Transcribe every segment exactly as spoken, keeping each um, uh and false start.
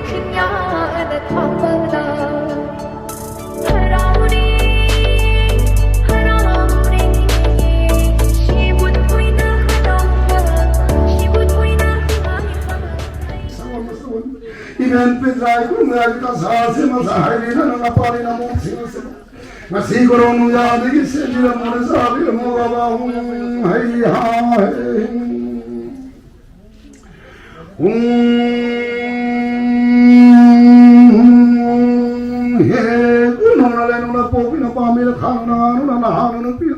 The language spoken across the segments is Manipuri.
ꯁꯤꯡꯌꯥꯗ ꯊꯥꯡꯒꯠꯂ ꯍꯔꯥꯎꯔꯤ, ꯍꯔꯥꯎꯔꯤ, ꯁꯤꯕꯨ ꯊꯣꯏꯅ ꯍꯔꯥꯎꯕ, ꯁꯤꯕꯨ ꯊꯣꯏꯅ ꯍꯔꯥꯎꯕ꯫ ꯏꯕꯦꯟ ꯄꯤꯗ꯭ꯔꯥꯏ ꯀꯨꯝꯗ꯭ꯔꯥꯏ ꯀꯁꯥꯁꯤ ꯃꯁꯥ ꯍꯥꯏꯔꯤꯅ ꯅꯪꯅ ꯄꯥꯔꯤ ꯅꯃꯣ ꯁꯤꯡꯁꯤ꯫ ꯉꯁꯤ ꯀꯣꯔꯣ ꯅꯨꯡꯖꯥꯗꯒꯤ ꯁꯦꯝꯕꯤꯔꯝꯃꯣ, ꯆꯥꯕꯤꯔꯝꯃꯣ, ꯕꯕꯥ ꯍꯨꯝ ꯍꯩ ꯍꯥ ꯍꯩ꯫ ꯎꯝ, ꯍꯦ, ꯀꯨꯟꯅꯣꯅ ꯂꯩꯅꯨꯅ ꯄꯣꯛꯄꯤꯅ ꯄꯥꯝꯃꯤꯅ ꯈꯥꯅꯨꯅ ꯉꯥꯅꯨꯅ ꯅꯍꯥꯅꯨꯅ ꯄꯤꯅ꯫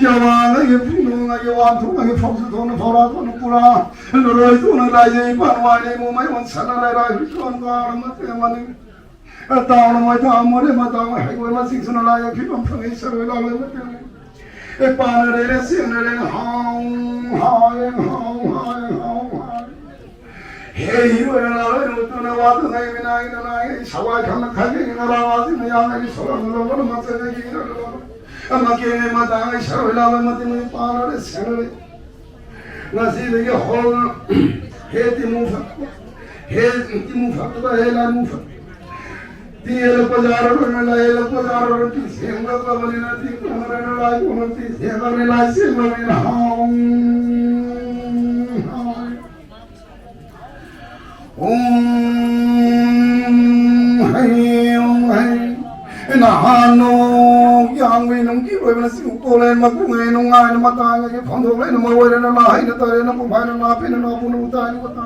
ꯌꯥꯋꯥꯉꯩꯒꯤ ꯐꯤꯅꯨꯉꯩꯒꯤ ꯋꯥꯟꯊꯨꯉꯩꯒꯤ ꯐꯧꯁꯨ ꯊꯣꯛꯅ ꯐꯧꯔꯥ ꯊꯣꯛꯅ ꯄꯨꯔꯥ꯫ ꯂꯣꯏ ꯊꯣꯛꯅ ꯂꯥꯏꯖꯩ ꯏꯄꯥ ꯅꯨꯡꯉꯥꯏꯅ ꯏꯃꯨꯡ ꯃꯩ ꯑꯣꯟꯁꯅ ꯂꯩꯔꯥꯏ ꯍꯨꯏ ꯀꯣꯟ ꯀꯥꯔ ꯃꯇꯦꯛ ꯑꯃꯅꯤ꯫ ꯇꯥꯎꯅ ꯃꯣꯏ ꯊꯥ ꯃꯣꯔꯦ ꯃꯇꯥꯎꯅ ꯍꯩꯕꯣꯏ ꯃꯁꯤꯡꯁꯨꯅ ꯂꯥꯏ ꯐꯤꯕꯝ ꯐꯪꯉꯤ ꯁꯔꯣꯏ ꯂꯥꯂꯣꯏ ꯃꯇꯦꯛꯅꯤ꯫ ꯑꯦ, ꯄꯥꯅꯔꯦꯅꯦ, ꯆꯦꯡꯅꯔꯦꯅꯦ, ꯍꯥꯎ, ꯍꯥꯎ, ꯍꯥꯎ, ꯍꯥꯎ, ꯍꯥꯎ, ꯍꯥꯎ꯫ ꯍꯦ, ꯍꯤꯔꯣꯏꯅ ꯂꯥꯂꯣꯏ ꯃꯇꯨꯅ ꯋꯥꯗꯨꯅ ꯑꯩ ꯃꯤꯅꯥꯏꯅ ꯅꯥꯏ, ꯑꯩ ꯁꯋꯥꯏ ꯈꯪꯅ ꯈꯥꯏꯕꯤꯅ ꯔꯥ ꯋꯥꯁꯤꯅ ꯌꯥꯝꯅ ꯑꯩ ꯁꯣꯔꯝꯅ ꯂꯧꯕꯅ ꯃꯆꯩꯅ ꯌꯦꯡꯅ ꯂꯧꯕꯅ꯫ ꯑꯃ ꯀꯦꯅꯦ ꯃꯇꯥꯡ ꯑꯩ ꯁꯔꯣꯏ ꯂꯥꯂꯣꯏ ꯃꯇꯦꯛꯅꯤ, ꯄꯥꯅꯔꯦ, ꯆꯦꯡꯅꯔꯦ꯫ ꯉꯁꯤꯗꯒꯤ ꯍꯧꯅ ꯍꯦ ꯇꯤꯃꯨ ꯐꯠ-, ꯍꯦ ꯇꯤꯃꯨ ꯐꯠꯇꯕ, ꯍꯦ ꯂꯥꯏꯃꯨ ꯐꯠ-, ꯇꯤ ꯍꯦꯜꯂꯛꯄ ꯌꯥꯔꯔꯣꯏ, ꯂꯥꯏ ꯍꯦꯜꯂꯛꯄ ꯌꯥꯔꯔꯣꯏ, ꯇꯤ ꯁꯦꯡꯂꯛꯂꯕꯅꯤꯅ, ꯇꯤ ꯀꯣꯟꯅꯔꯦꯅ, ꯂꯥꯏ ꯀꯣꯟꯅ, ꯇꯤ ꯁꯦꯡꯂꯕꯅꯤ, ꯂꯥꯏ ꯁꯦꯡꯂꯕꯅꯤꯅ, ꯍꯥꯎ, ꯍꯥꯎ꯫ ꯎꯝ, ꯍꯩ, ꯎꯝ, ꯍꯩ꯫ ꯅꯍꯥꯟ ꯅꯣꯡ ꯌꯥꯝꯕꯒꯤ ꯅꯨꯡꯒꯤ ꯑꯣꯏꯕꯅ ꯆꯤꯡ ꯀꯣꯜꯂꯦ, ꯃꯄꯨꯡꯉꯩ ꯅꯨꯡꯉꯥꯏꯅ ꯃꯇꯥꯡꯉꯩ ꯐꯣꯡꯗꯣꯛꯂꯦꯅ ꯃꯑꯣꯏꯔꯦꯅ ꯅꯥꯍꯩꯅ ꯇꯔꯦꯅ ꯄꯨꯡꯐꯥꯏꯅ ꯅꯥꯄꯤꯅ ꯅꯥꯄꯨꯅ ꯎꯇꯥꯏꯅ ꯎꯇꯥ꯫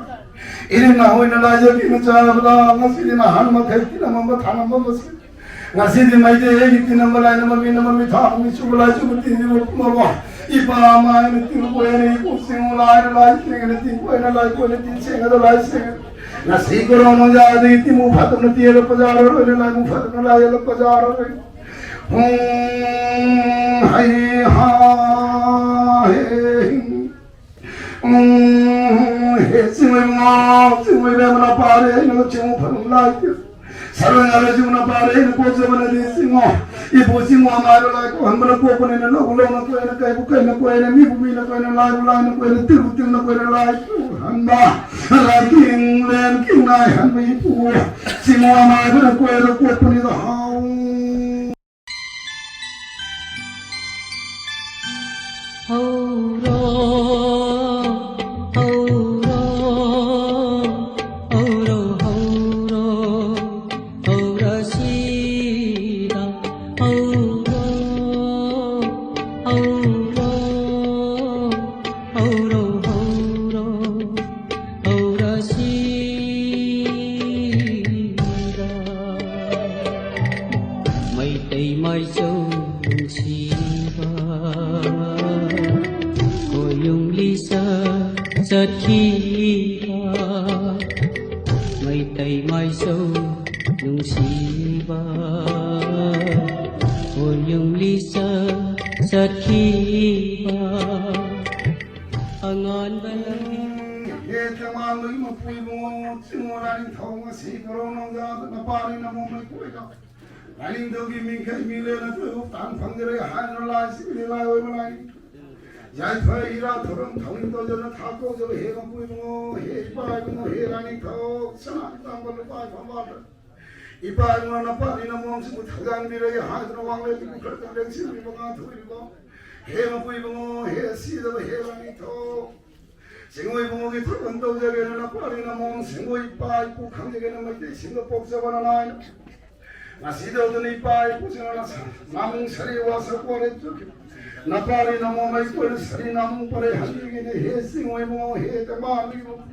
ꯏꯅꯦ ꯅꯍꯣꯏꯅ ꯂꯥꯏꯖꯕꯤꯅ ꯆꯥꯕꯗ ꯉꯁꯤꯗꯤ ꯅꯍꯥꯟ ꯃꯈꯩ ꯇꯤꯅꯃꯝꯕ ꯊꯥꯅꯝꯕ ꯃꯁꯤ꯫ ꯉꯁꯤꯗꯤ ꯃꯩꯇꯩ ꯑꯩꯒꯤ ꯇꯤꯅꯝꯕ ꯂꯥꯏꯅꯝꯕ ꯃꯤꯅꯝꯕ ꯃꯤꯊꯥ ꯃꯤꯁꯨꯕ ꯂꯥꯏꯁꯨꯕ ꯇꯤꯟꯖꯤꯕ ꯄꯨꯝꯅꯃꯛ ꯏꯄꯥ ꯑꯃ ꯑꯩꯅ ꯇꯤꯟ ꯀꯣꯏꯅ ꯏꯄꯨ ꯁꯤꯡꯉꯨ ꯂꯥꯏꯅ ꯂꯥꯏ ꯁꯦꯡꯅ ꯇꯤꯟ ꯀꯣꯏꯅ ꯂꯥꯏ ꯀꯣꯏꯅ ꯇꯤꯟ ꯁꯦꯡꯅꯗ ꯂꯥꯏ ꯁꯦꯡꯅ꯫ ꯉꯁꯤ ꯀꯣꯔꯣꯅꯥ ꯌꯥꯗꯒꯤ ꯇꯤꯃꯨ ꯐꯠꯇꯅ ꯇꯦꯜꯂꯛꯄ ꯌꯥꯔꯔꯣꯏꯅ ꯂꯥꯏꯃꯨ ꯐꯠꯇꯅ ꯂꯥꯏ ꯌꯦꯜꯂꯛꯄ ꯌꯥꯔꯔꯣꯏ꯫ ꯍꯨꯝ, ꯍꯩ, ꯍꯥ, ꯍꯦ, ꯍꯤꯡ꯫ ꯎꯝ, ꯍꯦ ꯆꯤꯡꯃꯩ ꯃꯉꯥ, ꯆꯤꯡꯃꯩ ꯂꯩꯃꯅ ꯄꯥꯔꯦ, ꯑꯩꯅ ꯆꯤꯡꯃꯨ ꯐꯅ ꯂꯥꯏ ꯇꯤꯟ꯫ ꯁꯔꯣꯏ ꯉꯥꯂꯣꯏ ꯆꯤꯡꯉꯨ ꯅꯄꯥꯔꯦ, ꯑꯩꯅ ꯀꯣꯛꯆꯕꯅꯗꯤ ꯆꯤꯡꯉꯣ꯫ ꯏꯕꯨ ꯆꯤꯡꯉꯨ ꯑꯃꯥꯏꯕ ꯂꯥꯏ ꯀꯣꯛꯍꯟꯕꯅ ꯀꯣꯛꯄꯅꯤꯅ, ꯂꯧꯎ ꯂꯧꯅ ꯀꯣꯏꯅ, ꯀꯩꯕꯨ ꯀꯩꯅ ꯀꯣꯏꯅ, ꯃꯤꯕꯨ ꯃꯤꯅ ꯀꯣꯏꯅ, ꯂꯥꯏꯕꯨ ꯂꯥꯏꯅ ꯀꯣꯏꯅ, ꯇꯤꯜꯕꯨ ꯇꯤꯜꯅ ꯀꯣꯏꯅ, ꯂꯥꯏ ꯀꯣꯛꯍꯟꯕ, ꯂꯥꯏ ꯀꯤꯡ ꯂꯦꯟ ꯀꯤꯡ ꯅꯥꯏꯍꯟꯕ ꯏꯄꯨ ꯆꯤꯡꯉꯨ ꯑꯃꯥꯏꯕꯅ ꯀꯣꯏꯔ ꯀꯣꯛꯄꯅꯤꯗꯣ ꯍꯥꯎ꯫ ꯍꯧꯔꯣ, ꯍꯧꯔꯣ, ꯍꯧꯔꯣ, ꯍꯧꯔꯣ, ꯍꯧꯔꯁꯤꯗ, ꯍꯧꯔꯣ, ꯍꯧꯔꯣ, ꯍꯧꯔꯣ, ꯍꯧꯔꯣ, ꯍꯧꯔꯁꯤꯗ꯫ ꯃꯩꯇꯩ ꯃꯥꯏꯆꯧ ꯅꯨꯡꯁꯤꯕ, ꯈꯣꯌꯨꯝ ꯂꯤꯆꯠ ꯆꯠꯈꯤꯕ꯫ ꯃꯩꯇꯩ ꯃꯥꯏꯆꯧ ꯅꯨꯡꯁꯤꯕ, ꯈꯣꯌꯨꯝ ꯂꯤꯆꯠ ꯆꯠꯈꯤꯕ꯫ ꯑꯉꯥꯟꯕ ꯂꯝꯕꯤ꯫ ꯍꯦ ꯇꯦꯡꯕꯥꯡꯕꯒꯤ ꯃꯄꯨ ꯏꯕꯨꯡꯉꯣ, ꯆꯤꯡꯉꯣ ꯂꯥꯏꯅꯤꯡꯊꯧ, ꯉꯁꯤ ꯀꯣꯔꯧ ꯅꯣꯡꯖꯥꯗ ꯅꯄꯥꯅꯤ ꯅꯃꯣꯝ ꯂꯩꯀꯣꯏꯗ ꯂꯥꯏꯅꯤꯡꯊꯧꯒꯤ ꯃꯤꯡꯈꯩ ꯃꯤꯔꯦꯜ ꯑꯗꯨ ꯇꯥꯡ ꯐꯪꯖꯔꯦ ꯍꯥꯏꯗꯨꯅ ꯂꯥꯏꯁꯤꯡꯒꯤ ꯂꯥꯏ ꯑꯣꯏꯕ ꯂꯥꯏꯅꯤꯡ ꯌꯥꯏꯐ ꯏꯔꯥ ꯊꯧꯔꯝ ꯊꯧꯅꯤꯡ ꯇꯧꯖꯅ ꯊꯥ ꯀꯧꯖꯕ ꯍꯦ ꯃꯄꯨ ꯏꯕꯨꯡꯉꯣ, ꯍꯦ ꯏꯄꯥ ꯏꯕꯨꯡꯉꯣ, ꯍꯦ ꯂꯥꯏꯅꯤꯡꯊꯧ ꯁꯅꯥ ꯇꯥꯡꯕ ꯂꯨꯄꯥ ꯐꯝꯕꯥꯜꯗ ꯏꯄꯥ ꯏꯃꯥ ꯅꯄꯥꯅꯤ ꯅꯃꯣꯝꯁꯤꯕꯨ ꯊꯧꯖꯥꯟꯕꯤꯔꯒꯦ ꯍꯥꯏꯗꯨꯅ ꯋꯥꯡꯂꯦꯟꯒꯤ ꯄꯨꯈ꯭ꯔꯗ ꯂꯦꯡꯁꯤꯟꯕꯤꯕ ꯉꯥꯛꯊꯣꯛꯏꯕ ꯍꯦ ꯃꯄꯨ ꯏꯕꯨꯡꯉꯣ, ꯍꯦ ꯁꯤꯗꯕ ꯍꯦ ꯂꯥꯏꯅꯤꯡꯊꯧ, ꯁꯤꯡꯉꯣꯏ ꯏꯕꯨꯡꯉꯣꯒꯤ ꯊꯧꯒꯜ ꯇꯧꯖꯒꯦꯅ ꯅꯄꯥꯅꯤ ꯅꯃꯣꯝ ꯁꯤꯡꯉꯣꯏ ꯏꯄꯥ ꯏꯄꯨ ꯈꯪꯖꯒꯦꯅ ꯃꯩꯇꯩꯁꯤꯡꯗ ꯄꯣꯛꯆꯕꯅ ꯅꯥꯏꯅ ꯉꯁꯤꯗꯧꯗꯅ ꯏꯄꯥ ꯏꯄꯨꯁꯤꯡꯅ ꯉꯥꯃꯨꯡ ꯁꯥꯔꯤ ꯋꯥꯁꯛ ꯋꯥꯔꯦꯞ ꯆꯠꯈꯤꯕ ꯅꯄꯥꯅꯤ ꯅꯃꯣꯝ ꯑꯩꯈꯣꯏꯅ ꯁꯥꯔꯤ ꯉꯥꯃꯨꯡ ꯄꯔꯦ ꯍꯟꯕꯤꯒꯅꯤ ꯍꯦ ꯁꯤꯡꯉꯣꯏ ꯏꯕꯨꯡꯉꯣ, ꯍꯦ ꯇꯦꯡꯕꯥꯡꯕ ꯏꯕꯨꯡꯉꯣ꯫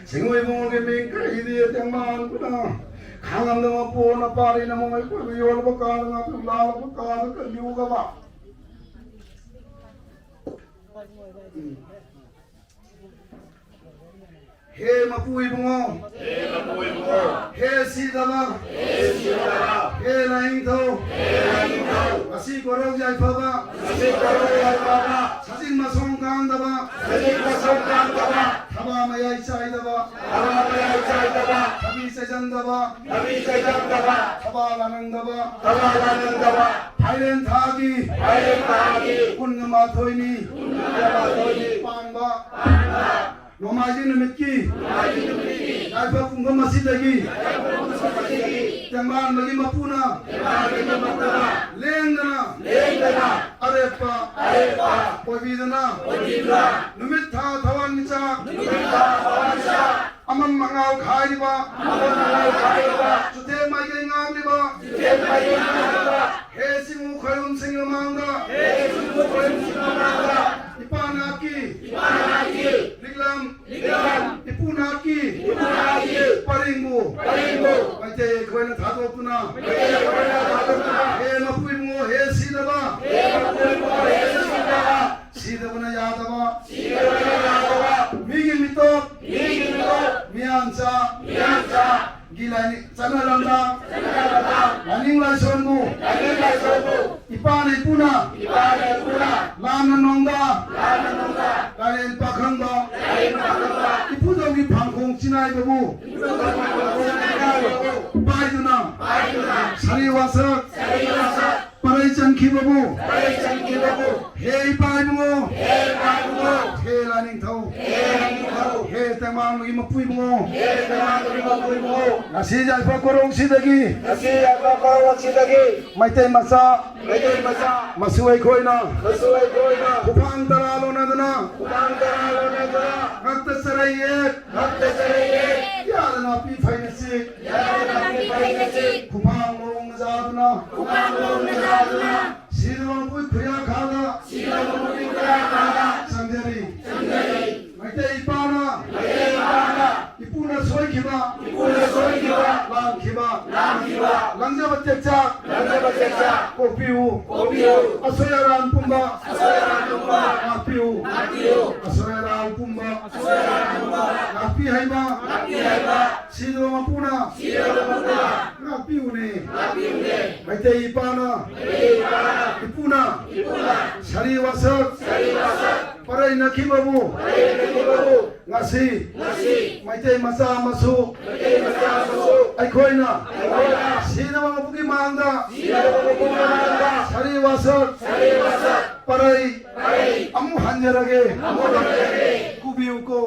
ꯁꯤꯡꯉꯣꯏꯕꯨꯡꯒꯤ ꯃꯤꯡ ꯀꯩꯗꯤ ꯇꯦꯡꯕꯥꯡꯕꯅ ꯈꯥꯡꯉꯝꯗꯕ ꯄꯣꯅ ꯄꯥꯔꯤꯅ ꯃꯣꯏ ꯀꯣꯏꯕ ꯌꯣꯜꯂꯕ ꯀꯥꯗ ꯉꯥꯛꯇ ꯂꯥꯜꯂꯕ ꯀꯥꯗ ꯀꯜꯂꯨꯒꯕ꯫ ꯍꯦ ꯃꯄꯨ ꯏꯕꯨꯡꯉꯣ, ꯍꯦ ꯁꯤꯗꯕ, ꯍꯦ ꯂꯥꯏꯅꯤꯡꯊꯧ, ꯉꯁꯤ ꯀꯣꯔꯧ ꯌꯥꯏꯐꯕ, ꯁꯖꯤꯛ ꯃꯁꯣꯡ ꯀꯥꯡꯗꯕ, ꯊꯕꯥ ꯃꯌꯥꯏ ꯆꯥꯏꯗꯕ, ꯊꯕꯥ ꯃꯌꯥꯏ ꯆꯥꯏꯗꯕ, ꯊꯕꯤ ꯆꯩꯖꯪꯗꯕ, ꯊꯕꯤ ꯆꯩꯖꯪꯗꯕ, ꯊꯕꯥ ꯂꯥꯅꯪꯗꯕ, ꯊꯕꯥ ꯂꯥꯅꯪꯗꯕ, ꯐꯥꯏꯔꯦꯟ ꯊꯥꯒꯤ, ꯐꯥꯏꯔꯦꯟ ꯊꯥꯒꯤ, ꯀꯨꯟꯒ ꯃꯥꯊꯣꯏꯅꯤ, ꯀꯨꯟꯒ ꯃꯥꯊꯣꯏꯅꯤ, ꯄꯥꯟꯕ, ꯄꯥꯟꯕ, ꯅꯣꯡꯃꯥꯏꯖꯤꯡ ꯅꯨꯃꯤꯠꯀꯤ, ꯅꯣꯡꯃꯥꯏꯖꯤꯡ ꯅꯨꯃꯤꯠꯀꯤ, ꯌꯥꯏꯐ ꯄꯨꯡꯐꯝ ꯑꯁꯤꯗꯒꯤ, ꯌꯥꯏꯐ ꯄꯨꯡꯐꯝ ꯑꯁꯤꯗꯒꯤ, ꯇꯦꯡꯕꯥꯡꯕꯒꯤ ꯃꯄꯨꯅ, ꯇꯦꯡꯕꯥꯡꯕꯒꯤ ꯃꯄꯨꯅ, ꯂꯦꯡꯗꯅ, ꯂꯦꯡꯗꯅ, ꯑꯔꯦꯞꯄ, ꯑꯔꯦꯞꯄ, ꯑꯣꯏꯕꯤꯗꯨꯅ, ꯑꯣꯏꯕꯤꯗꯨꯅ, ꯅꯨꯃꯤꯠ ꯊꯥ ꯊꯋꯥꯟꯃꯤꯆꯥꯛ, ꯅꯨꯃꯤꯠ ꯊꯥ ꯊꯋꯥꯟꯃꯤꯆꯥꯛ, ꯑꯃꯝ ꯑꯉꯥꯎ ꯈꯥꯏꯔꯤꯕ, ꯑꯃꯝ ꯑꯉꯥꯎ ꯈꯥꯏꯔꯤꯕ, ꯆꯨꯊꯦꯛ ꯃꯥꯏꯀꯩ ꯉꯥꯡꯂꯤꯕ, ꯆꯨꯊꯦꯛ ꯃꯥꯏꯀꯩ ꯉꯥꯡꯂꯤꯕ, ꯍꯦ ꯆꯤꯡꯃꯨ ꯈꯣꯏꯔꯨꯝꯁꯤꯡꯒꯤ ꯃꯃꯥꯡꯗ, ꯍꯦ ꯆꯤꯡꯃꯨ ꯈꯣꯏꯔꯨꯝꯁꯤꯡꯒꯤ ꯃꯃꯥꯡꯗ, ꯏꯄꯥ ꯅꯥꯠꯀꯤ, ꯏꯄꯥ ꯅꯥꯠꯀꯤ, ꯂꯤꯛꯂꯝ, ꯂꯤꯛꯂꯝ, ꯏꯄꯨ ꯅꯥꯠꯀꯤ, ꯏꯄꯨ ꯅꯥꯠꯀꯤ, ꯄꯔꯤꯡꯕꯨ, ꯄꯔꯤꯡꯕꯨ, ꯃꯩꯇꯩ ꯑꯩꯈꯣꯏꯅ ꯊꯥꯗꯣꯛꯇꯨꯅ, ꯃꯩꯇꯩ ꯑꯩꯈꯣꯏꯅ ꯊꯥꯗꯣꯛꯇꯨꯅ, ꯍꯦ ꯃꯄꯨ ꯏꯕꯨꯡꯉꯣ, ꯍꯦ ꯁꯤꯗꯕ, ꯍꯦ ꯃꯄꯨ ꯏꯕꯨꯡꯉꯣ, ꯍꯦ ꯁꯤꯗꯕ, ꯁꯤꯗꯕꯅ ꯌꯥꯗꯕ, ꯁꯤꯗꯕꯅ ꯌꯥꯗꯕ, ꯃꯤꯒꯤ ꯃꯤꯇꯣꯞ, ꯃꯤꯒꯤ ꯃꯤꯇꯣꯞ, ꯃꯤꯌꯥꯟꯆꯥ, ꯃꯤꯌꯥꯟꯆꯥ, ꯒꯤ ꯂꯥꯏꯅꯤꯡ ꯆꯠꯅꯔꯝꯕ, ꯆꯠꯅꯔꯝꯕ, ꯂꯥꯏꯅꯤꯡ ꯂꯥꯏꯁꯣꯟꯕꯨ, ꯂꯥꯏꯅꯤꯡ ꯂꯥꯏꯁꯣꯟꯕꯨ, ꯏꯄꯥꯅ ꯏꯄꯨꯅ, ꯏꯄꯥꯅ ꯏꯄꯨꯅ, ꯂꯥꯟꯅ ꯅꯣꯡꯗ, ꯂꯥꯟꯅ ꯅꯣꯡꯗ, ꯂꯥꯏꯔꯦꯟ ꯄꯥꯈꯪꯕ, ꯂꯥꯏꯔꯦꯟ ꯄꯥꯈꯪꯕ, ꯏꯄꯨꯗꯧꯒꯤ ꯐꯥꯡꯈꯣꯡ ꯆꯤꯅꯥꯏꯕꯕꯨ, ꯏꯄꯨꯗꯧꯒꯤ ꯐꯥꯡꯈꯣꯡ ꯆꯤꯅꯥꯏꯕꯕꯨ, ꯄꯥꯏꯗꯨꯅ, ꯄꯥꯏꯗꯨꯅ, ꯁꯥꯔꯤ ꯋꯥꯁꯛ, ꯁꯥꯔꯤ ꯋꯥꯁꯛ, ꯄꯔꯩ ꯆꯟꯈꯤꯕꯕꯨ, ꯄꯔꯩ ꯆꯟꯈꯤꯕꯕꯨ, ꯍꯦ ꯏꯄꯥ ꯏꯕꯨꯡꯉꯣ, ꯍꯦ ꯏꯄꯥ ꯏꯕꯨꯡꯉꯣ, ꯍꯦ ꯂꯥꯏꯅꯤꯡꯊꯧ, ꯍꯦ ꯂꯥꯏꯅꯤꯡꯊꯧ, ꯍꯦ ꯇꯦꯡꯕꯥꯡꯕꯒꯤ ꯃꯄꯨ ꯏꯕꯨꯡꯉꯣ, ꯍꯦ ꯇꯦꯡꯕꯥꯡꯕꯒꯤ ꯃꯄꯨ ꯏꯕꯨꯡꯉꯣ, ꯉꯁꯤ ꯌꯥꯏꯐ ꯀꯣꯔꯧꯁꯤꯗꯒꯤ, ꯉꯁꯤ ꯌꯥꯏꯐ ꯀꯣꯔꯧꯁꯤꯗꯒꯤ, ꯃꯩꯇꯩ ꯃꯆꯥ, ꯃꯩꯇꯩ ꯃꯆꯥ, ꯃꯁꯨ ꯑꯩꯈꯣꯏꯅ, ꯃꯁꯨ ꯑꯩꯈꯣꯏꯅ, ꯈꯨꯐꯥꯡ ꯇꯔꯥ ꯂꯣꯟꯅꯗꯨꯅ, ꯈꯨꯐꯥꯡ ꯇꯔꯥ ꯂꯣꯟꯅꯗꯨꯅ, ꯉꯛꯇ ꯆꯔꯩ ꯌꯦꯠ, ꯉꯛꯇ ꯆꯔꯩ ꯌꯦꯠ, ꯌꯥꯗ ꯅꯥꯄꯤ ꯐꯩꯅ ꯆꯤꯛ, ꯌꯥꯗ ꯅꯥꯄꯤ ꯐꯩꯅ ꯆꯤꯛ, ꯈꯨꯐꯥꯡ ꯃꯑꯣꯡ ꯃꯆꯥꯗꯨꯅ, ꯈꯨꯐꯥꯡ ꯃꯑꯣꯡ ꯃꯆꯥꯗꯨꯅ, ꯁꯤꯗꯕ ꯃꯄꯨ ꯈꯨꯌꯥ ꯈꯥꯗ, ꯁꯤꯗꯕ ꯃꯄꯨ ꯈꯨꯌꯥ ꯈꯥꯗ, ꯆꯪꯖꯔꯤ, ꯆꯪꯖꯔꯤ꯫ ꯃꯩꯇꯩ ꯏꯄꯥꯅ, ꯃꯩꯇꯩ ꯏꯄꯥꯅ, ꯏꯄꯨꯅ ꯁꯣꯏꯈꯤꯕ, ꯏꯄꯨꯅ ꯁꯣꯏꯈꯤꯕ, ꯂꯥꯟꯈꯤꯕ, ꯂꯥꯟꯈꯤꯕ, ꯂꯪꯖꯕ ꯇꯦꯛꯆꯥꯛ, ꯂꯪꯖꯕ ꯇꯦꯛꯆꯥꯛ, ꯀꯣꯛꯄꯤꯌꯨ, ꯀꯣꯛꯄꯤꯌꯨ꯫ ꯑꯁꯣꯏ ꯑꯔꯥꯟ ꯄꯨꯝꯕ, ꯑꯁꯣꯏ ꯑꯔꯥꯟ ꯄꯨꯝꯕ, ꯉꯥꯛꯄꯤꯌꯨ, ꯉꯥꯛꯄꯤꯌꯨ꯫ ꯑꯁꯣꯏ ꯑꯔꯥꯟ ꯄꯨꯝꯕ, ꯑꯁꯣꯏ ꯑꯔꯥꯟ ꯄꯨꯝꯕ, ꯉꯥꯛꯄꯤ ꯍꯩꯕ, ꯉꯥꯛꯄꯤ ꯍꯩꯕ, ꯁꯤꯗꯕ ꯃꯄꯨꯅ, ꯁꯤꯗꯕ ꯃꯄꯨꯅ, ꯉꯥꯛꯄꯤꯌꯨꯅꯦ, ꯉꯥꯛꯄꯤꯌꯨꯅꯦ꯫ ꯃꯩꯇꯩ ꯏꯄꯥꯅ, ꯃꯩꯇꯩ ꯏꯄꯥꯅ, ꯏꯄꯨꯅ, ꯏꯄꯨꯅ, ꯁꯥꯔꯤ ꯋꯥꯁꯛ, ꯁꯥꯔꯤ ꯋꯥꯁꯛ, ꯄꯔꯩꯅꯈꯤꯕꯕꯨ, ꯄꯔꯩꯅꯈꯤꯕꯕꯨ, ꯉꯁꯤ ꯃꯩꯇꯩ ꯃꯆꯥ ꯃꯁꯨ ꯑꯩꯈꯣꯏꯅ ꯁꯤꯗꯕ ꯃꯄꯨꯒꯤ ꯃꯥꯡꯗ ꯁꯥꯔꯤ ꯋꯥꯁꯛ ꯄꯔꯩ ꯑꯃꯨꯛ ꯍꯟꯖꯔꯒꯦ꯫ ꯀꯨꯕꯤꯌꯨꯀꯣ꯫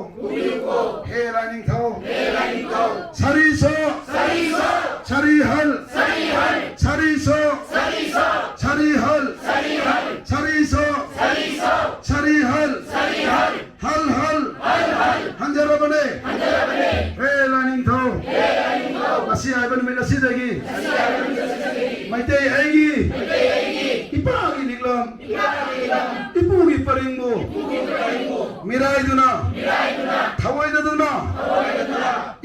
ꯍꯦ ꯂꯥꯏꯅꯤꯡꯊꯧ꯫ ꯁꯥꯔꯤꯁꯣ꯫ ꯁꯥꯔꯤꯍꯜ꯫ ꯁꯥꯔꯤꯁꯣ꯫ ꯁꯥꯔꯤꯍꯜ꯫ ꯁꯥꯔꯤꯁꯣ꯫ ꯁꯥꯔꯤꯍꯜ꯫ ꯍꯜ ꯍꯜ꯫ ꯍꯟꯖꯔꯕꯅꯦ꯫ ꯍꯦ ꯂꯥꯏꯅꯤꯡꯊꯧ꯫ ꯉꯁꯤ ꯍꯥꯏꯕ ꯅꯨꯃꯤꯠ ꯑꯁꯤꯗꯒꯤ ꯃꯩꯇꯩ ꯑꯩꯒꯤ ꯏꯄꯥꯒꯤ ꯂꯤꯛꯂꯝ ꯏꯄꯨꯒꯤ ꯄꯔꯤꯡꯕꯨ ꯃꯤꯔꯥꯏꯗꯨꯅ ꯊꯑꯣꯏꯗꯗꯨꯅ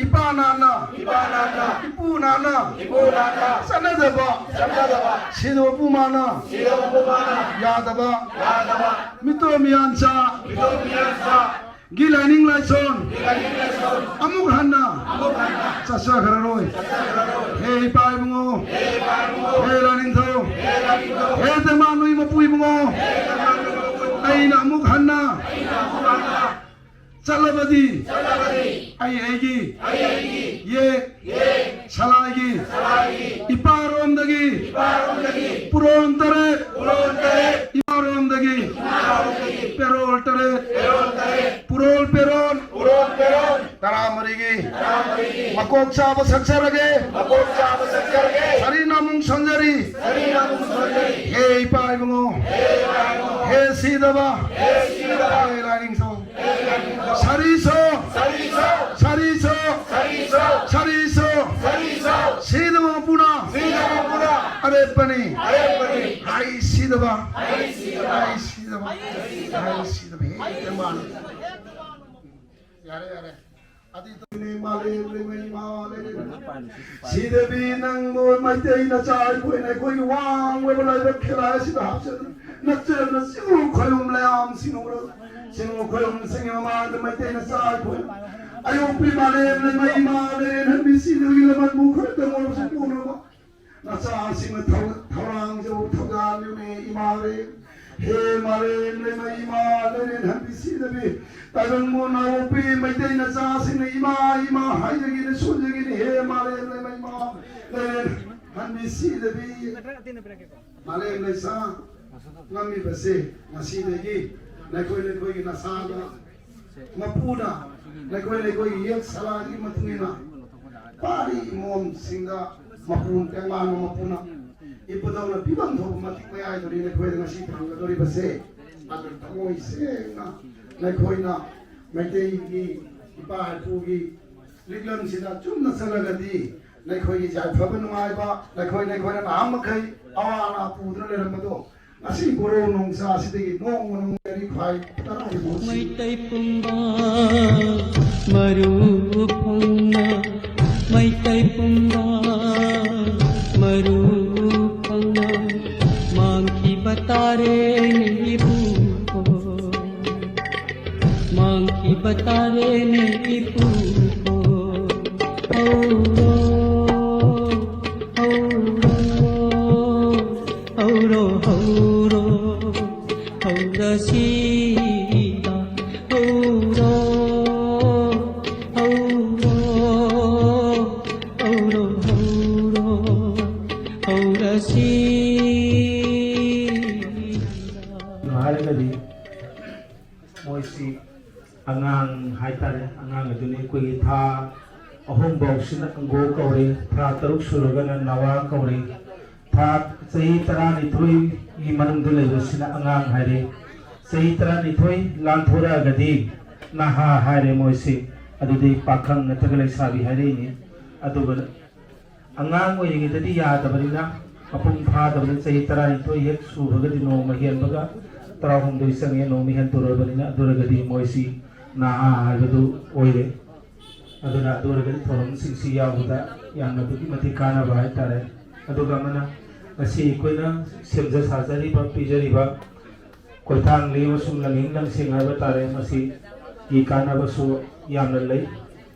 ꯏꯄꯥ ꯅꯥꯟꯅ ꯏꯄꯨ ꯅꯥꯟꯅ ꯆꯠꯅꯗꯕ ꯁꯤꯗꯕ ꯄꯨꯃꯥꯅ ꯌꯥꯗꯕ ꯃꯤꯇꯣꯞ ꯃꯤꯌꯥꯟꯆꯥ ꯒꯤ ꯂꯥꯏꯅꯤꯡ ꯂꯥꯏꯁꯣꯟ ꯑꯃꯨꯛ ꯍꯟꯅ ꯆꯠꯆꯈ꯭ꯔꯔꯣꯏ꯫ ꯍꯦ ꯏꯄꯥ ꯏꯕꯨꯡꯉꯣ, ꯍꯦ ꯂꯥꯏꯅꯤꯡꯊꯧ, ꯍꯦ ꯇꯦꯡꯕꯥꯡ ꯅꯨꯏ ꯃꯄꯨ ꯏꯕꯨꯡꯉꯣ, ꯑꯩꯅ ꯑꯃꯨꯛ ꯍꯟꯅ ꯆꯠꯂꯕꯗꯤ ꯑꯩ ꯑꯩꯒꯤ ꯌꯦꯛ ꯁꯂꯥꯏꯒꯤ ꯏꯄꯥꯔꯣꯝꯗꯒꯤ ꯄꯨꯔꯣꯟ ꯇꯔꯦꯠ ꯏꯃꯥꯔꯣꯝꯗꯒꯤ ꯄꯦꯔꯣꯜ ꯇꯔꯦꯠ ꯄꯨꯔꯣꯜ ꯄꯦꯔꯣꯜ ꯇꯔꯥꯃꯔꯤꯒꯤ ꯃꯀꯣꯛ ꯆꯥꯕ ꯁꯛꯆꯔꯒꯦ꯫ ꯁꯥꯔꯤ ꯅꯥꯃꯨꯡ ꯁꯣꯟꯖꯔꯤ꯫ ꯍꯦ ꯏꯄꯥ ꯏꯕꯨꯡꯉꯣ, ꯍꯦ ꯁꯤꯗꯕ, ꯍꯦ ꯂꯥꯏꯅꯤꯡꯊꯧ, ꯁꯥꯔꯤꯁꯣ꯫ ꯁꯥꯔꯤꯁꯣ꯫ ꯁꯥꯔꯤꯁꯣ꯫ ꯁꯤꯗꯕ ꯃꯄꯨꯅ ꯑꯔꯦꯞꯄꯅꯤ꯫ ꯍꯥꯏ ꯁꯤꯗꯕ꯫ ꯍꯥꯏ ꯁꯤꯗꯕ꯫ ꯍꯥꯏ ꯁꯤꯗꯕ꯫ ꯍꯦ ꯏꯃꯥꯅ꯫ ꯌꯥꯔꯦ, ꯌꯥꯔꯦ꯫ ꯑꯗꯨꯗꯤ ꯇꯧꯅꯦ, ꯃꯥꯂꯦꯝ ꯂꯩꯃꯩ ꯃꯥꯂꯦꯝ꯫ ꯁꯤꯗꯕꯤ ꯅꯪꯕꯨ ꯃꯩꯇꯩ ꯅꯆꯥ ꯑꯩꯈꯣꯏꯅ ꯑꯩꯈꯣꯏꯒꯤ ꯋꯥꯡꯂꯕ ꯂꯥꯏꯕꯛ ꯈꯦꯂꯥ ꯑꯁꯤꯗ ꯍꯥꯞꯆꯗꯨꯅ ꯅꯠꯇ꯭ꯔꯒꯅ ꯆꯤꯡꯉꯨ ꯈꯣꯏꯔꯨꯝ ꯂꯌꯥꯝ ꯁꯤꯡꯉꯨꯔ ꯆꯤꯡꯉꯨ ꯈꯣꯏꯔꯨꯝꯁꯤꯡꯒꯤ ꯃꯃꯥꯡꯗ ꯃꯩꯇꯩ ꯅꯆꯥ ꯑꯩꯈꯣꯏꯅ ꯑꯌꯣꯛꯄꯤ ꯃꯥꯂꯦꯝ ꯂꯩꯃꯩ ꯏꯃꯥ ꯂꯩꯔꯦꯟ ꯍꯟꯕꯤ ꯁꯤꯗꯕꯤ ꯂꯃꯟꯕꯨ ꯈꯔꯇ ꯑꯣꯏꯔꯕꯁꯨ ꯄꯨꯅꯕ ꯅꯆꯥꯁꯤꯡꯅ ꯊꯧ-, ꯊꯧꯔꯥꯡꯖꯧ ꯊꯧꯖꯥꯜꯂꯨꯅꯦ ꯏꯃꯥ ꯂꯩ꯫ ꯍꯦ ꯃꯥꯂꯦꯝ ꯂꯩꯃ ꯏꯃꯥ, ꯂꯩꯔꯦꯟ ꯍꯟꯕꯤ ꯁꯤꯗꯕꯤ, ꯇꯥꯏꯕꯪꯕꯨ ꯅꯥꯎꯄꯤ, ꯃꯩꯇꯩ ꯅꯆꯥꯁꯤꯡꯅ ꯏꯃꯥ, ꯏꯃꯥ ꯍꯥꯏꯖꯒꯤꯅꯤ, ꯁꯣꯟꯖꯒꯤꯅꯤ꯫ ꯍꯦ ꯃꯥꯂꯦꯝ ꯂꯩꯃ ꯏꯃꯥ, ꯂꯩꯔꯦꯟ ꯍꯟꯕꯤ ꯁꯤꯗꯕꯤ, ꯃꯥꯂꯦꯝ ꯂꯩꯁꯥ ꯉꯝꯃꯤꯕꯁꯦ ꯉꯁꯤꯗꯒꯤ ꯅꯈꯣꯏ, ꯅꯈꯣꯏꯒꯤ ꯅꯁꯥꯗ ꯃꯄꯨꯅ ꯅꯈꯣꯏ, ꯅꯈꯣꯏꯒꯤ ꯌꯦꯛ ꯁꯂꯥꯒꯤ ꯃꯇꯨꯡ ꯏꯟꯅ ꯄꯥꯔꯤ ꯃꯣꯝꯁꯤꯡꯗ ꯃꯄꯨ, ꯇꯦꯡꯕꯥꯡꯕ ꯃꯄꯨꯅ ꯏꯄꯨꯗꯧꯅ ꯄꯤꯐꯝ ꯊꯣꯛꯄ ꯃꯇꯤꯛ ꯃꯌꯥꯏꯗꯨꯅꯤ ꯅꯈꯣꯏꯗ ꯉꯁꯤ ꯐꯪꯒꯗꯧꯔꯤꯕꯁꯦ꯫ ꯑꯗꯨ ꯊꯃꯣꯏ ꯁꯦꯡꯅ ꯅꯈꯣꯏꯅ ꯃꯩꯇꯩꯒꯤ ꯏꯄꯥ ꯏꯄꯨꯒꯤ ꯂꯤꯛꯂꯝꯁꯤꯗ ꯆꯨꯝꯅ ꯆꯠꯂꯒꯗꯤ ꯅꯈꯣꯏꯒꯤ ꯌꯥꯏꯐꯕ ꯅꯨꯡꯉꯥꯏꯕ, ꯅꯈꯣꯏ, ꯅꯈꯣꯏꯅ ꯅꯍꯥꯟ ꯃꯈꯩ ꯑꯋꯥ ꯑꯅꯥ ꯄꯨꯗꯨꯅ ꯂꯩꯔꯝꯕꯗꯣ, ꯉꯁꯤ ꯕꯣꯔꯣ ꯅꯣꯡꯖꯥ ꯑꯁꯤꯗꯒꯤ ꯅꯣꯡꯃ ꯅꯣꯡꯃꯒꯤ ꯈ꯭ꯋꯥꯏ ꯇꯔꯥꯒꯤ ꯃꯍꯨꯠ ꯁꯤ ꯃꯩꯇꯩ ꯄꯨꯝꯕ ꯃꯔꯨ ꯐꯪꯅ, ꯃꯩꯇꯩ ꯄꯨꯝꯕ ꯃꯔꯨ ꯐꯪꯅ ꯃꯥꯡꯈꯤꯕ ꯇꯥꯔꯦꯅꯦ ꯏꯄꯨ꯫ ꯃꯥꯡꯈꯤꯕ ꯇꯥꯔꯦꯅꯦ ꯏꯄꯨ꯫ ꯍꯧꯔꯣ, ꯍꯧꯔꯣ, ꯍꯧꯔꯣ, ꯍꯧꯔꯣ, ꯍꯧꯔꯁꯤꯗ꯫ ꯍꯧꯔꯣ, ꯍꯧꯔꯣ, ꯍꯧꯔꯣ, ꯍꯧꯔꯣ, ꯍꯧꯔꯁꯤ꯫ ꯍꯥꯏꯔꯒꯗꯤ ꯃꯣꯏꯁꯤ ꯑꯉꯥꯡ ꯍꯥꯏꯇꯥꯔꯦ, ꯑꯉꯥꯡ ꯑꯗꯨꯅꯤ꯫ ꯑꯩꯈꯣꯏꯒꯤ ꯊꯥ ꯑꯍꯨꯝ ꯐꯥꯎꯁꯤꯅ ꯑꯪꯒꯣ ꯀꯧꯔꯦ, ꯊꯥ ꯇꯔꯨꯛ ꯁꯨꯔꯒꯅ ꯅꯋꯥ ꯀꯧꯔꯦ, ꯊꯥ, ꯆꯍꯤ ꯇꯔꯥꯅꯤꯊꯣꯏꯒꯤ ꯃꯅꯨꯡꯗ ꯂꯩꯕꯁꯤꯅ ꯑꯉꯥꯡ ꯍꯥꯏꯔꯦ, ꯆꯍꯤ ꯇꯔꯥꯅꯤꯊꯣꯏ ꯂꯥꯟꯊꯣꯔꯛꯑꯒꯗꯤ ꯅꯍꯥ ꯍꯥꯏꯔꯦ ꯃꯣꯏꯁꯤ꯫ ꯑꯗꯨꯗꯤ ꯄꯥꯈꯪ ꯅꯠꯇ꯭ꯔꯒ ꯂꯩꯁꯥꯕꯤ ꯍꯥꯏꯔꯛꯏꯅꯤ꯫ ꯑꯗꯨꯒ ꯑꯉꯥꯡ ꯑꯣꯏꯔꯤꯉꯩꯗꯗꯤ ꯌꯥꯗꯕꯅꯤꯅ, ꯃꯄꯨꯡ ꯐꯥꯗꯕꯅꯤꯅ, ꯆꯍꯤ ꯇꯔꯥꯅꯤꯊꯣꯏ ꯍꯦꯛ ꯁꯨꯔꯒꯗꯤ ꯅꯣꯡꯃ ꯍꯦꯟꯕꯒ ꯇꯔꯥꯍꯨꯝꯗꯣꯏ ꯆꯪꯉꯦ, ꯅꯣꯡꯃ ꯍꯦꯟꯗꯣꯔꯕꯅꯤꯅ꯫ ꯑꯗꯨꯔꯒꯗꯤ ꯃꯣꯏꯁꯤ ꯅꯍꯥ ꯍꯥꯏꯕꯗꯨ ꯑꯣꯏꯔꯦ꯫ ꯑꯗꯨꯅ ꯑꯗꯨ ꯑꯣꯏꯔꯒꯗꯤ ꯊꯧꯔꯝꯁꯤꯡꯁꯤ ꯌꯥꯎꯕꯗ ꯌꯥꯝꯅ ꯑꯗꯨꯛꯀꯤ ꯃꯇꯤꯛ ꯀꯥꯟꯅꯕ ꯍꯥꯏꯇꯥꯔꯦ꯫ ꯑꯗꯨꯒ ꯑꯃꯅ, ꯉꯁꯤ ꯑꯩꯈꯣꯏꯅ ꯁꯦꯝꯖ ꯁꯥꯖꯔꯤꯕ, ꯄꯤꯖꯔꯤꯕ ꯈꯣꯏꯊꯥꯡꯂꯤ ꯑꯃꯁꯨꯡ ꯂꯪꯍꯤꯡ ꯂꯪꯁꯤꯡ ꯍꯥꯏꯕ ꯇꯥꯔꯦ, ꯃꯁꯤꯒꯤ ꯀꯥꯟꯅꯕꯁꯨ ꯌꯥꯝꯅ ꯂꯩ꯫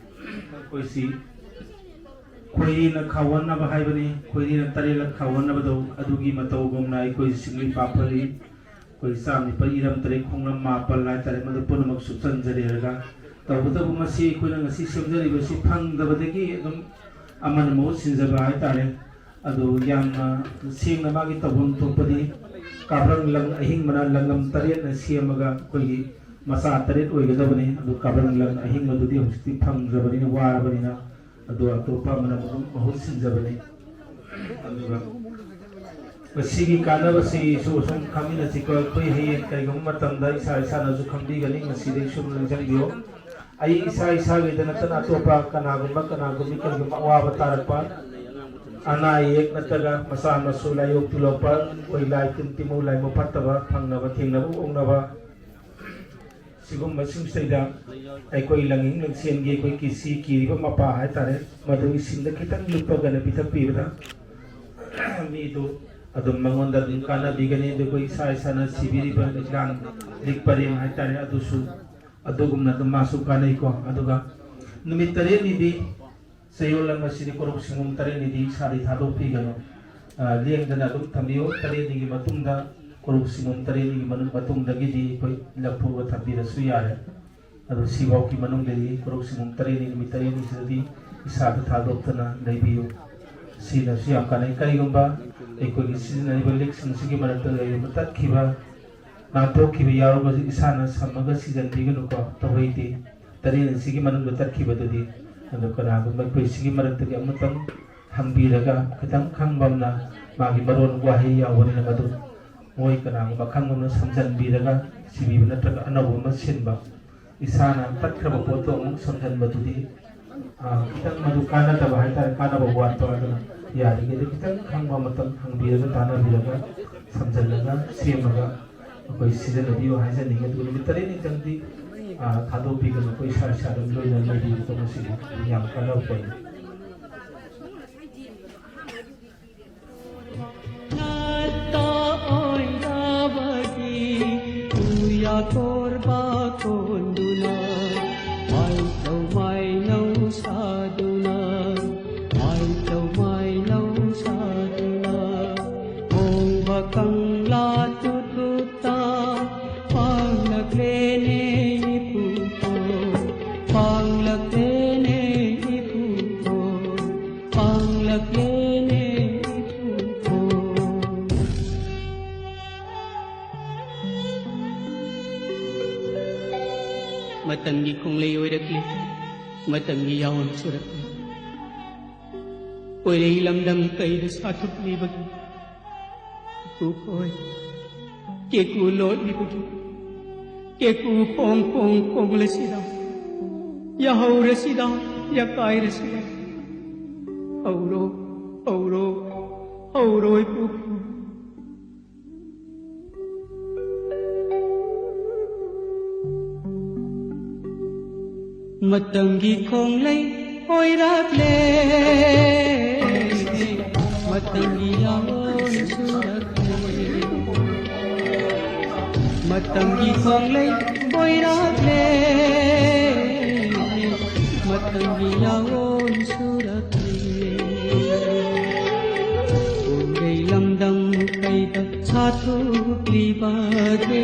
ꯑꯩꯈꯣꯏꯁꯤ ꯈꯣꯏꯔꯤꯅ ꯈꯥꯎꯍꯟꯅꯕ ꯍꯥꯏꯕꯅꯤ, ꯈꯣꯏꯔꯤꯅ ꯇꯔꯦꯠꯂꯛ ꯈꯥꯎꯍꯟꯅꯕꯗꯣ, ꯑꯗꯨꯒꯤ ꯃꯇꯧꯒꯨꯝꯅ ꯑꯩꯈꯣꯏ ꯁꯤꯡꯂꯤ ꯄꯥꯐꯔꯤ ꯑꯩꯈꯣꯏ ꯆꯥꯝ ꯅꯤꯄꯥꯜ ꯏꯔꯝ ꯇꯔꯦꯠ ꯈꯣꯡꯂꯝ ꯃꯥꯄꯜ ꯍꯥꯏꯇꯥꯔꯦ, ꯃꯗꯨ ꯄꯨꯝꯅꯃꯛ ꯁꯨꯞꯆꯟꯖꯔꯦꯔꯒ, ꯇꯧꯕꯇꯕꯨ ꯃꯁꯤ ꯑꯩꯈꯣꯏꯅ ꯉꯁꯤ ꯁꯦꯝꯖꯔꯤꯕꯁꯤ ꯐꯪꯗꯕꯗꯒꯤ ꯑꯗꯨꯝ ꯑꯃꯅ ꯃꯍꯨꯠ ꯁꯤꯟꯖꯕ ꯍꯥꯏꯇꯥꯔꯦ꯫ ꯑꯗꯨ ꯌꯥꯝꯅ ꯁꯦꯡꯅ ꯃꯥꯒꯤ ꯇꯧꯐꯝ ꯊꯣꯛꯄꯗꯤ ꯀꯥꯕ꯭ꯔꯪ ꯂꯪ ꯑꯍꯤꯡꯕꯅ ꯂꯪꯂꯝ ꯇꯔꯦꯠꯅ ꯁꯦꯝꯃꯒ ꯑꯩꯈꯣꯏꯒꯤ ꯃꯆꯥ ꯇꯔꯦꯠ ꯑꯣꯏꯒꯗꯕꯅꯤ꯫ ꯑꯗꯨ ꯀꯥꯕ꯭ꯔꯪ ꯂꯪ ꯑꯍꯤꯡꯕꯗꯨꯗꯤ ꯍꯧꯖꯤꯛꯇꯤ ꯐꯪꯗ꯭ꯔꯕꯅꯤꯅ, ꯋꯥꯔꯕꯅꯤꯅ, ꯑꯗꯨ ꯑꯇꯣꯞꯄ ꯑꯃꯅ ꯑꯗꯨꯝ ꯃꯍꯨꯠ ꯁꯤꯟꯖꯕꯅꯤ꯫ ꯑꯗꯨꯒ ꯃꯁꯤꯒꯤ ꯀꯥꯟꯅꯕꯁꯤꯁꯨ ꯁꯨꯝ ꯈꯪꯃꯤꯟꯅꯁꯤꯀꯣ꯫ ꯑꯩꯈꯣꯏ ꯍꯌꯦꯡ ꯀꯔꯤꯒꯨꯝꯕ ꯃꯇꯝꯗ ꯏꯁꯥ ꯏꯁꯥꯅꯁꯨ ꯈꯪꯕꯤꯒꯅꯤ꯫ ꯃꯁꯤꯗꯩ ꯁꯨꯝ ꯅꯤꯡꯁꯤꯡꯕꯤꯌꯨ, ꯑꯩ ꯏꯁꯥ ꯏꯁꯥꯒꯤꯗ ꯅꯠꯇꯅ ꯑꯇꯣꯞꯄ ꯀꯅꯥꯒꯨꯝꯕ ꯀꯅꯥꯒꯨꯝꯕꯤ ꯀꯔꯤꯒꯨꯝꯕ ꯑꯋꯥꯕ ꯇꯥꯔꯛꯄ, ꯑꯅꯥ ꯑꯌꯦꯛ ꯅꯠꯇ꯭ꯔꯒ ꯃꯆꯥ ꯃꯁꯨ ꯂꯥꯏꯌꯣꯛ ꯇꯨꯂꯣꯛꯄ, ꯑꯩꯈꯣꯏ ꯂꯥꯏ ꯇꯤꯟ ꯇꯤꯃꯧ ꯂꯥꯏꯃꯨ ꯐꯠꯇꯕ ꯐꯪꯅꯕ ꯊꯦꯡꯅꯕ ꯑꯣꯛꯅꯕ, ꯁꯤꯒꯨꯝꯕꯁꯤꯡꯁꯤꯗꯩꯗ ꯑꯩꯈꯣꯏ ꯂꯪꯏꯪ ꯂꯪꯁꯦꯟꯒꯤ ꯑꯩꯈꯣꯏ ꯀꯤꯁꯤ ꯀꯤꯔꯤꯕ ꯃꯄꯥ ꯍꯥꯏꯇꯥꯔꯦ, ꯃꯗꯨ ꯏꯁꯤꯡꯗ ꯈꯤꯇꯪ ꯂꯨꯞꯄꯒꯅ ꯄꯤꯊꯛꯄꯤꯕꯗ ꯃꯤꯗꯨ ꯑꯗꯨꯝ ꯃꯉꯣꯟꯗ ꯑꯗꯨꯝ ꯀꯥꯟꯅꯕꯤꯒꯅꯤ꯫ ꯑꯗꯨ ꯑꯩꯈꯣꯏ ꯏꯁꯥ ꯏꯁꯥꯅ ꯁꯤꯕꯤꯔꯤꯕ ꯂꯤꯛꯂꯥꯡ, ꯂꯤꯛ ꯄꯔꯦꯡ ꯍꯥꯏꯇꯥꯔꯦ, ꯑꯗꯨꯁꯨ ꯑꯗꯨꯒꯨꯝꯅ ꯑꯗꯨꯝ ꯃꯥꯁꯨ ꯀꯥꯟꯅꯩꯀꯣ꯫ ꯑꯗꯨꯒ ꯅꯨꯃꯤꯠ ꯇꯔꯦꯠꯅꯤꯗꯤ ꯆꯌꯣꯜ ꯑꯃꯁꯤꯗꯤ ꯀꯣꯔꯧ ꯁꯤꯡꯒꯣꯝ ꯇꯔꯦꯠꯅꯤꯗꯤ ꯏꯁꯥꯗꯤ ꯊꯥꯗꯣꯛꯄꯤꯒꯅꯨ꯫ ꯑ, ꯂꯦꯡꯗꯅ ꯑꯗꯨꯝ ꯊꯝꯕꯤꯌꯨ꯫ ꯇꯔꯦꯠꯅꯤꯒꯤ ꯃꯇꯨꯡꯗ, ꯀꯣꯔꯧ ꯁꯤꯡꯒꯣꯝ ꯇꯔꯦꯠꯅꯤꯒꯤ ꯃꯅꯨꯡ, ꯃꯇꯨꯡꯗꯒꯤꯗꯤ ꯑꯩꯈꯣꯏ ꯂꯧꯊꯣꯛꯑꯒ ꯊꯝꯕꯤꯔꯁꯨ ꯌꯥꯔꯦ꯫ ꯑꯗꯣ ꯁꯤꯐꯥꯎꯒꯤ ꯃꯅꯨꯡꯗꯗꯤ ꯀꯣꯔꯧ ꯁꯤꯡꯒꯣꯝ ꯇꯔꯦꯠꯅꯤ, ꯅꯨꯃꯤꯠ ꯇꯔꯦꯠꯅꯤꯁꯤꯗꯗꯤ ꯏꯁꯥꯗ ꯊꯥꯗꯣꯛꯇꯅ ꯂꯩꯕꯤꯌꯨ꯫ ꯁꯤꯅꯁꯨ ꯌꯥꯝ ꯀꯥꯟꯅꯩ꯫ ꯀꯔꯤꯒꯨꯝꯕ ꯑꯩꯈꯣꯏꯒꯤ ꯁꯤꯖꯤꯟꯅꯔꯤꯕ ꯂꯤꯛꯁꯤꯡꯁꯤꯒꯤ ꯃꯔꯛꯇ ꯂꯩꯔꯤꯕ ꯇꯠꯈꯤꯕ, ꯅꯥꯟꯊꯣꯛꯈꯤꯕ ꯌꯥꯎꯔꯒꯁꯨ ꯏꯁꯥꯅ ꯁꯝꯃꯒ ꯁꯤꯖꯤꯟꯅꯕꯤꯒꯅꯨꯀꯣ꯫ ꯇꯧꯍꯩꯗꯦ꯫ ꯇꯔꯦꯠꯅꯤꯁꯤꯒꯤ ꯃꯅꯨꯡꯗ ꯇꯠꯈꯤꯕꯗꯨꯗꯤ꯫ ꯑꯗꯣ ꯀꯅꯥꯒꯨꯝꯕ ꯑꯩꯈꯣꯏ ꯁꯤꯒꯤ ꯃꯔꯛꯇꯒꯤ ꯑꯃꯇꯪ ꯍꯪꯕꯤꯔꯒ, ꯈꯤꯇꯪ ꯈꯪꯕ ꯑꯃꯅ, ꯃꯥꯒꯤ ꯃꯔꯣꯟ ꯋꯥꯍꯩ ꯌꯥꯎꯕꯅꯤꯅ ꯃꯗꯨ ꯃꯣꯏ ꯀꯅꯥꯒꯨꯝꯕ ꯈꯪꯕ ꯑꯃꯅ ꯁꯝꯖꯟꯕꯤꯔꯒ ꯁꯤꯕꯤꯕ ꯅꯠꯇ꯭ꯔꯒ ꯑꯅꯧꯕ ꯑꯃ ꯁꯤꯟꯕ, ꯏꯁꯥꯅ ꯇꯠꯈ꯭ꯔꯕ ꯄꯣꯠꯇꯣ ꯑꯃꯨꯛ ꯁꯝꯖꯟꯕꯗꯨꯗꯤ, ꯑ, ꯈꯤꯇꯪ ꯃꯗꯨ ꯀꯥꯟꯅꯗꯕ ꯍꯥꯏꯇꯥꯔꯦ, ꯀꯥꯟꯅꯕ ꯋꯥꯠꯄ꯫ ꯑꯗꯨꯅ ꯌꯥꯔꯤꯉꯩꯗꯤ ꯈꯤꯇꯪ ꯈꯪꯕ ꯃꯇꯝ ꯍꯪꯕꯤꯔꯒ, ꯇꯥꯟꯅꯕꯤꯔꯒ, ꯁꯝꯖꯜꯂꯒ, ꯁꯦꯝꯃꯒ ꯑꯩꯈꯣꯏ ꯁꯤꯖꯤꯟꯅꯕꯤꯌꯨ ꯍꯥꯏꯖꯅꯤꯡꯉꯤ꯫ ꯑꯗꯨꯒ ꯅꯨꯃꯤꯠ ꯇꯔꯦꯠꯅꯤꯇꯪꯗꯤ, ꯑ, ꯊꯥꯗꯣꯛꯄꯤꯒꯅꯨ꯫ ꯑꯩꯈꯣꯏ ꯏꯁꯥ ꯏꯁꯥ ꯑꯗꯨꯝ ꯂꯣꯏꯅ ꯂꯩꯕꯤꯕꯗꯣ ꯃꯁꯤꯗꯤ ꯌꯥꯝ ꯀꯥꯟꯅꯕ ꯄꯣꯠꯅꯤ꯫ ꯅꯠꯇ ꯑꯣꯏꯔꯕꯗꯤ ꯎꯌꯥ ꯀꯣꯔꯕ ꯀꯣꯟꯗꯨꯅ ꯃꯥꯏꯊꯧ ꯃꯥꯏꯅꯧ ꯁꯥꯗꯨꯅ, ꯃꯥꯏꯊꯧ ꯃꯥꯏꯅꯧ ꯁꯥꯗꯨꯅ, ꯃꯣꯡꯕ ꯀꯪꯂꯥ ꯇꯨꯇꯨꯇ ꯃꯇꯝꯒꯤ ꯈꯣꯡꯂꯩ ꯑꯣꯏꯔꯛꯂꯤ, ꯃꯇꯝꯒꯤ ꯌꯥꯑꯣꯟ ꯆꯨꯔꯛꯂꯤ꯫ ꯀꯣꯏꯔꯩ ꯂꯝꯗꯝ ꯀꯩꯗ ꯁꯥꯊꯨꯞꯂꯤꯕꯒꯦ? ꯀꯦꯀꯨꯈꯣꯏ, ꯀꯦꯀꯨ ꯂꯣꯠꯂꯤꯕꯒꯦ? ꯀꯦꯀꯨ ꯈꯣꯡ ꯈꯣꯡ ꯈꯣꯡꯂꯁꯤꯗ, ꯌꯥꯍꯧꯔꯁꯤꯗ, ꯌꯥꯀꯥꯏꯔꯁꯤꯗ꯫ ꯍꯧꯔꯣ, ꯍꯧꯔꯣ, ꯍꯧꯔꯣ ꯏꯄꯨꯈꯣꯏ꯫ ꯃꯇꯝꯒꯤ ꯈꯣꯡꯂꯩ ꯑꯣꯏꯔꯛꯂꯦ, ꯃꯇꯝꯒꯤ ꯌꯥꯑꯣꯟ ꯆꯨꯔꯛꯂꯦ꯫ ꯃꯇꯝꯒꯤ ꯈꯣꯡꯂꯩ ꯑꯣꯏꯔꯛꯂꯦ, ꯃꯇꯝꯒꯤ ꯌꯥꯑꯣꯟ ꯆꯨꯔꯛꯂꯦ꯫ ꯀꯣꯏꯔꯩ ꯂꯝꯗꯝ ꯀꯩꯗ ꯁꯥꯊꯨꯞꯂꯤꯕꯒꯦ?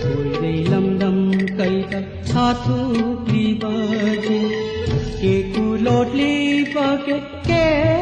ꯀꯣꯏꯔꯩ ꯂꯝꯗꯝ ꯀꯩꯗ ꯁꯥꯊꯨꯞꯂꯤꯕꯒꯦ? ꯀꯦꯀꯨ ꯂꯣꯠꯂꯤꯕꯒꯦ? ꯀꯦ